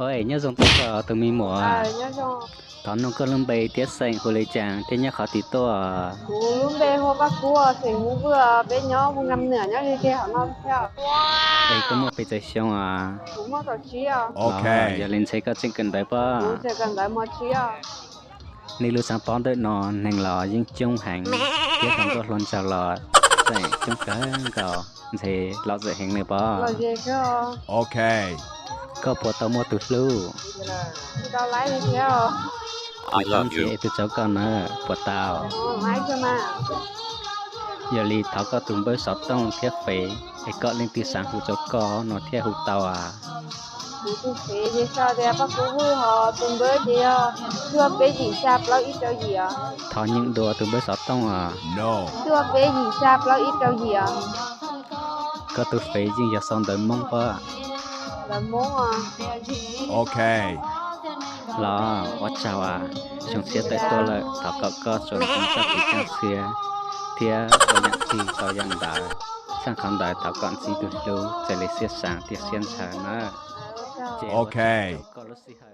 Ua, nyob zoo tag koj tus me muam. Thov nug koj lub npe thiab xeem hu li cas thiab nyob qhov twg tuaj? Kuv lub npe hu Paj Kub, xeem Hmoob Vwj, peb nyob Hmoob Nam Nwiam nyob ze ze hauv no thiab. Es koj muaj pes tsawg xyoo os? Kuv muaj kaum tsib os. Yog li ntshe koj tseem kawm ntawv pob? Kuv tseem kawm ntawv mos tsib os. Nej lub xaav pob ntawm no neeg los yeej coob heev thiab hluas nkauj hluas nraug los tseem coob kawg nkaus, ntshe lom zem heev li pob. Koj puas tau muaj tus hlub? Tsis tau laib li thiab. Tsis tau ntshe tus tsav koj na puas tau? Yog li thov koj tus npawb xov tooj thiab fev es koj leej twg xav hu rau koj no thiaj hu tau as. Kuv tus fev ces sau tias Paj Kub Vwj, ho tus npawb ces yog cuaj peb yim xya plaub ib rau yim os. Thov nyeem dua tus npawb xov tooj os. Cuaj peb yim xya plaub ib rau yim os. Koj tus fev yeej yog sau ntawv Hmoob pob? Ntawv Hmoob os. Los ua tsaug as, xyoo tshiab tawm tuaj lawm thov kom koj tsuas ntxeev txoj kev kaj siab thiab ua yaam txij tau yaam ntawd, txheej qhov ntawd thov kom ntsib tus hlub raws li siab xaav thiab siab ntshaw nawb. Ces ua tsaug koj lub sij hawm.